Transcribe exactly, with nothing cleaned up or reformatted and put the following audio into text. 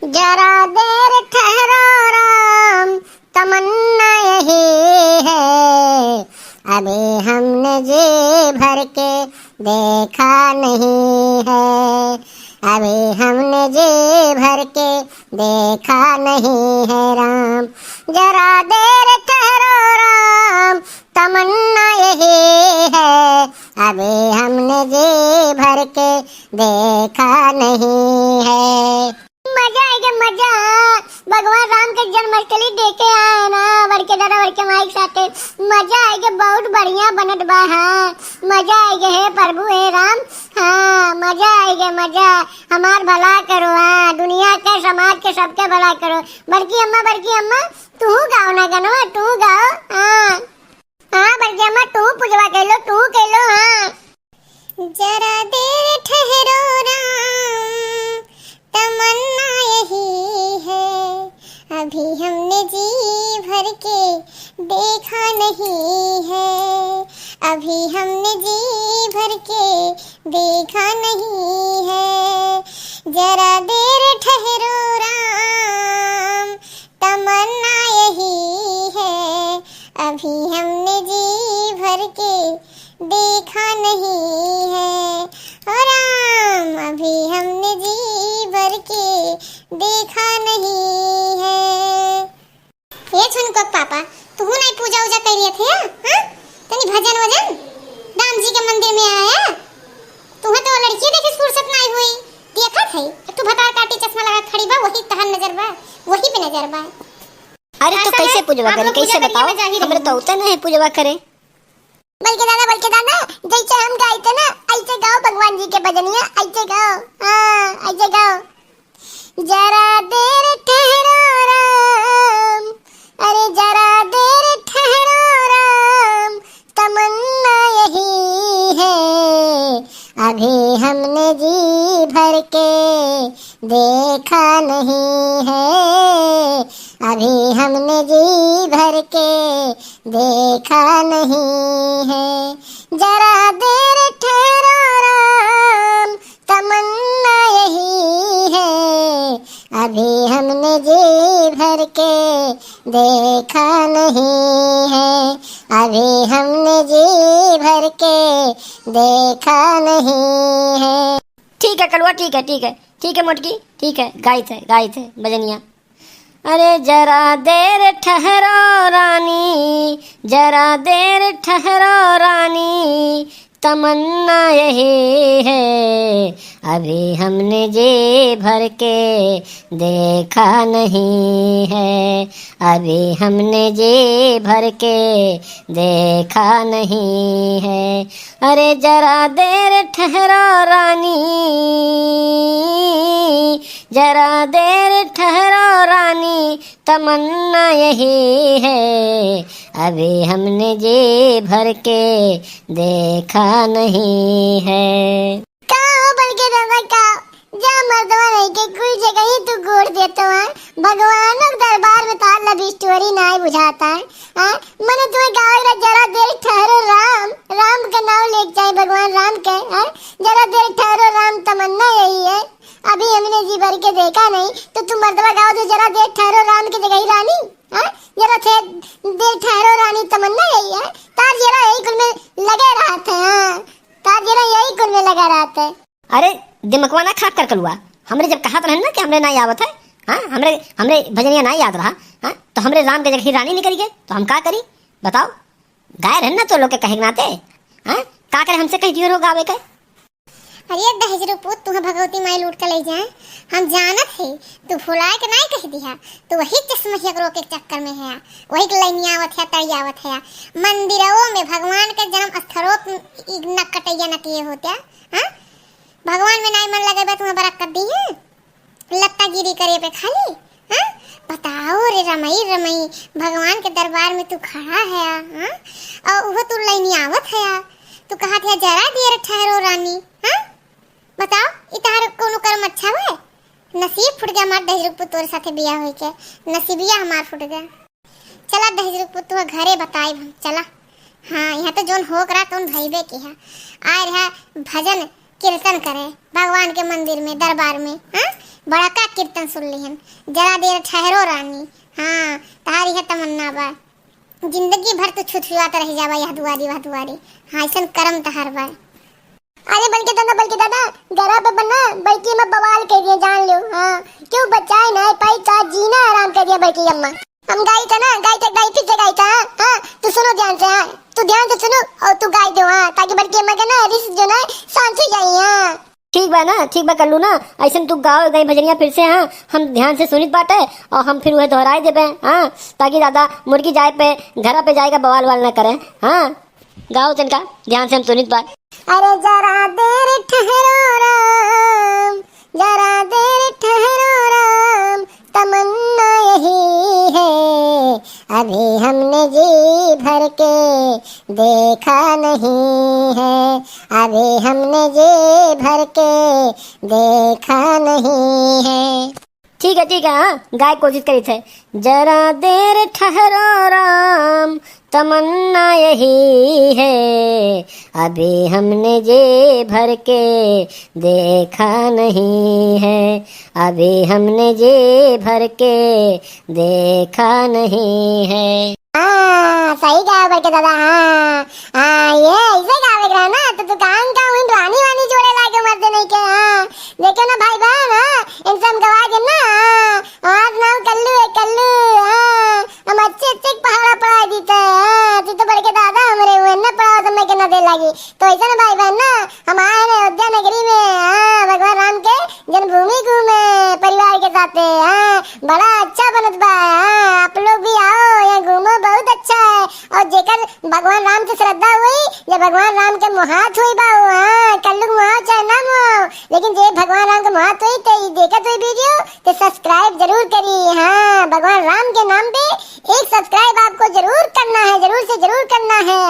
जरा देर ठहरो राम, तमन्ना यही है, अभी हमने जी भर के देखा नहीं है, अभी हमने जी भर के देखा नहीं है राम। जरा देर ठहरो राम, तमन्ना यही है, अभी हमने जी भर के देखा नहीं है। मजा आइगे मजा। भगवान राम के जन्माष्टमी देखे आए ना, बड़के दादा बड़के माई के साथे। मजा आइगे, बहुत बढ़िया बनत बा। हाँ, मजा आइगे हे प्रभु हे राम। हाँ, मजा आइगे मजा। हमार भला करो, हाँ, दुनिया के समाज के सबके भला करो। बड़की अम्मा, बड़की अम्मा, तू गाओ ना गनवा, तू गाओ। हाँ, हाँ, बड़की अम्मा, तू पूजवा कइ लो, तू कइ लो, हाँ। जरा देर ठहरो राम, तमन्ना यही है, अभी हमने जी भर के देखा नहीं है, अभी हमने जी भर के देखा नहीं है। जरा देर ठहरो राम, तमन्ना यही है, अभी हमने जी भर के देखा नहीं है। ओ राम, अभी हमने जी भर के देखा नहीं है। ए छुनकक पापा, तुहू नाहीं पूजा उजा कइ लिहे थे, हाँ? तनी भजन वजन, राम जी के मंदिर में आया। तुहें तो लड़की देखे फुर्सत नाहीं हुई। देखत है, एक ठो भतार काटी चश्मा लगा खड़ी बा, वही तहर नजर बा, वही पे नजर बा। अरे तो कैसे पूजवा करी, कैसे बताओ? हमरे तो उतना नहीं पूजवा करे। बलके दादा, बलके दादा, जैसे हम गाइत है ना, ऐसे गाओ भगवान जी के भजनिया, ऐसे गाओ, हाँ, ऐसे गाओ। जरा देर ठहरो राम, अरे जरा देर ठहरो राम, तमन्ना यही है, अभी हमने जी भर के देखा नहीं है, अभी हमने जी भर के देखा नहीं है। जरा देर ठहरो राम, तमन्ना यही है, अभी हमने जी भर के देखा नहीं है, अभी हमने जी भर के देखा नहीं है। ठीक है कलुआ, ठीक है, ठीक है, ठीक है मोटकी, ठीक है, गाइत है, गाइत है भजनिया। अरे जरा देर ठहरो रानी, जरा देर ठहरो रानी, तमन्ना यही है, अभी हमने जी भर के देखा नहीं है, अभी हमने जी भर के देखा नहीं है। अरे जरा देर ठहरो रानी, जरा देर ठहरो रानी, तमन्ना यही है, अभी हमने जी भर के देखा नहीं है। का हो बलके दादा का, जा मर्दवा नहीं के कुल जगह ही तू गोड़ देतो है। भगवानों के दरबार में तार love story नाहीं बुझाता है। हाँ, मने तुम्हें गावे ला जरा देर ठहरो राम, राम के नाव लेके जाए भगवान राम के। हाँ, जरा देर ठहरो राम, तमन्ना यही है, अभी हमने जी भर के देखा नहीं। तो तुम मर्दवा गाओ तो जरा देर ठहरो राम की जगह ही रानी, हाँ? जरा थे देर ठहरो रानी, तमन्ना यही है। तार जरा यही कुल में लगे रहत है, हाँ? तार जरा यही कुल में लगा रहत है। अरे दिमकवा ना खराब कर कलुआ, हमरे जब कहत रहन ना कि हमरे नाहीं आवत है, हाँ? हमरे, हमरे भजनिया नाहीं याद रहा, हाँ? तो हमरे राम के जगह ही रानी निकल गए, तो हम का करी बताओ? गाय रहन ना तो लोग के कहे के नाते, हाँ? का करे हमसे कह दियो रो गावे के? अरे दहेजरू पूत, तुहें भगवती माई लूट के ले जाए, हम जानत है, तू भुलाए के नाहीं कह दिहा, तू वही चश्महिया के रोके के चक्कर में है, वही के लैनिया आवत है, तड़ी आवत है। मंदिरों में भगवान के जन्म स्थलों पे ई नकटैया नतिये होते, हाँ? भगवान में नाहीं मन लगे बा, तुम्हें बरकत दी है? लत्तागिरी करे पे खाली, हाँ? बताओ रे रमई, रमई, भगवान के दरबार में तू खड़ा है, हाँ? और वो तू लैनी आवत है, तू कहत है, "जरा देर ठहरो रानी", हाँ? बताओ, ई तहार कोनो कर्म अच्छा हुए? नसीब फूट गया हमार दहेजरू पूत तोरे साथे बियाह होई के, नसीबिया हमार फूट गया। चला दहेजरू पूत, तू घरे बताई हम, चला। हाँ, यहाँ तो जोन होक रहा, तोन भइबे के है। आए रहा भजन कीर्तन करे भगवान के मंदिर में, दरबार में, हाँ? बड़ा का कीर्तन सुन लिहन, जरा देर ठहरो रानी। हाँ, तहारी है तमन्ना बा, जिंदगी भर तू छुछुआत रह जावा यह दुआरी वह दुआरी। हाँ, ऐसन करम तहार बा। अरे बड़के दादा, बड़के दादा, घरा पे बना, बड़की अम्मा बवाल कर दिया, जान लो। हाँ, क्यों बचाए ना पाई, का जीना हराम कर दिया बड़की अम्मा। हम गाई था ना, गाई था, गाई फिर से गाई था। हाँ, तू सुनो ध्यान से, हाँ, तू ध्यान से सुनो और तू गाई दो, हाँ, ताकि बड़की अम्मा के ना रिस जो ना शांत हो जाए। हाँ, ठीक बा ना, ठीक बा कल्लू ना, ऐसन तू गाओ गई भजनिया फिर से, हाँ, हम ध्यान से सुनित बाटे और हम फिर वह दोहराए देबे, हाँ, ताकि दादा मुर्गी जाए पे घरा पे जाएगा बवाल वाल ना करे, हाँ। गाओ तनका ध्यान से, हम सुनित बा। अरे जरा देर ठहरो राम, जरा देर ठहरो राम, तमन्ना यही है, अभी हमने जी भर के देखा नहीं है, अभी हमने जी भर के देखा नहीं है। ठीक है, ठीक है, हाँ, गाय कोशिश करी थे। जरा देर ठहरो राम, तमन्ना यही है, अभी हमने जी भर के देखा नहीं है, अभी हमने जी भर के देखा नहीं है। हाँ, सही कहा बड़के दादा, हाँ, हाँ, ये ऐसे गावे के रहा ना, तो तू कान का उन रानी वानी जोड़े लागे मर्द नहीं के, हाँ, देखो ना भाई बहन, हाँ, इनसे हम गवा के ना, हाँ, आज नाम कल्लू है, कल्लू, हाँ, हम अच्छे अच्छे पहाड़ा पढ़ा देते हैं, हाँ, तू तो बड़के दादा हमरे हुए ना, पढ़ा तो मैं के ना दे लागी, तो ऐसा ना भाई बहन ना, हम आए हैं अयोध्या नगरी में, हाँ, भगवान राम के जन्मभूमि घूमे परिवार के साथे, हाँ, बड़ा अच्छा बनत बा, हाँ, आप लोग भी आओ, यहाँ घूमो, बहुत अच्छा है। और जेकर भगवान राम से श्रद्धा हुई, जे भगवान राम के मोहात हुई बा, हाँ, कल्लुक मोहाव चाहे ना मोहाव, लेकिन जे भगवान राम के मोहात हुई, ते ई देखत हुई video, ते subscribe जरूर करी, हाँ, भगवान राम के नाम पे एक subscribe आपको जरूर करना है, जरूर से जरूर करना है।